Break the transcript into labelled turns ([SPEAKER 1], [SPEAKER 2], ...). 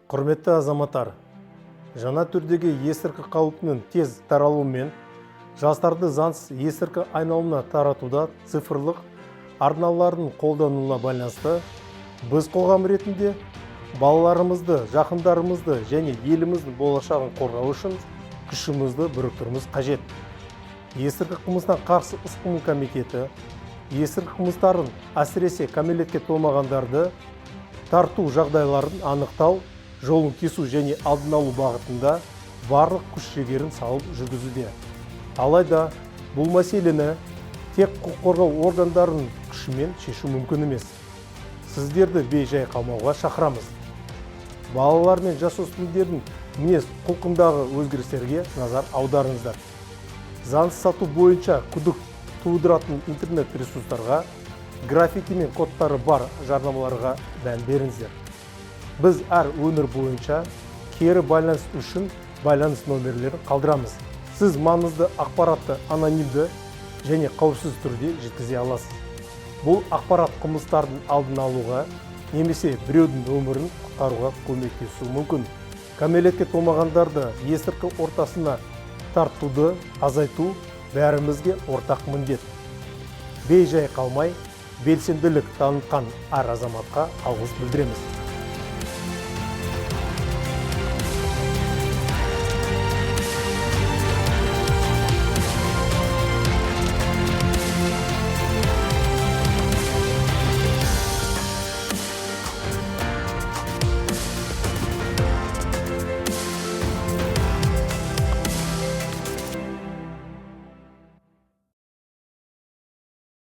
[SPEAKER 1] Құрметті азаматтар, жаңа түрдегі есірткі қаупінің тез таралуымен жастарды заңсыз есірткі айналымына таратуда цифрлық арналардың қолданылуына байланысты біз қоғам ретінде балаларымызды, жақындарымызды және еліміздің болашағын қорғау үшін күшімізді біріктіруіміз қажет. Есірткі қылмысына қарсы іс-қимыл комитеті есірткі қылмыстарын, әсіресе кәмелетке толмағандарды тарту жағдайларын анықтау, жолын кесу және алдын алу бағытында барлық күш жігерін салып жүргізуде. Алайда бұл мәселені тек құқық қорғау органдарының күшімен шешу мүмкін емес. Сіздерді бей-жай қалмауға шақырамыз. Балалар мен жасөспірімдердің мінез құлқындағы өзгерістерге назар аударыңыздар. Заңсыз сату бойынша күдік тудыратын интернет ресурстарға, граффити мен кодтары бар жарнамаларға мән беріңіздер. Біз әр өңір бойынша кері байланыс үшін байланыс нөмірлерін қалдырамыз. Сіз маңызды ақпаратты анонимді және қауіпсіз түрде жеткізе аласыз. Бұл ақпарат қылмыстардың алдын алуға немесе біреудің өмірін құтқаруға көмектесуі мүмкін. Кәмелетке толмағандарды есірткі ортасына тартуды азайту бәрімізге ортақ міндет. Бей-жай қалмай, белсенділік танытқан әр азаматқа алғыс білдіреміз.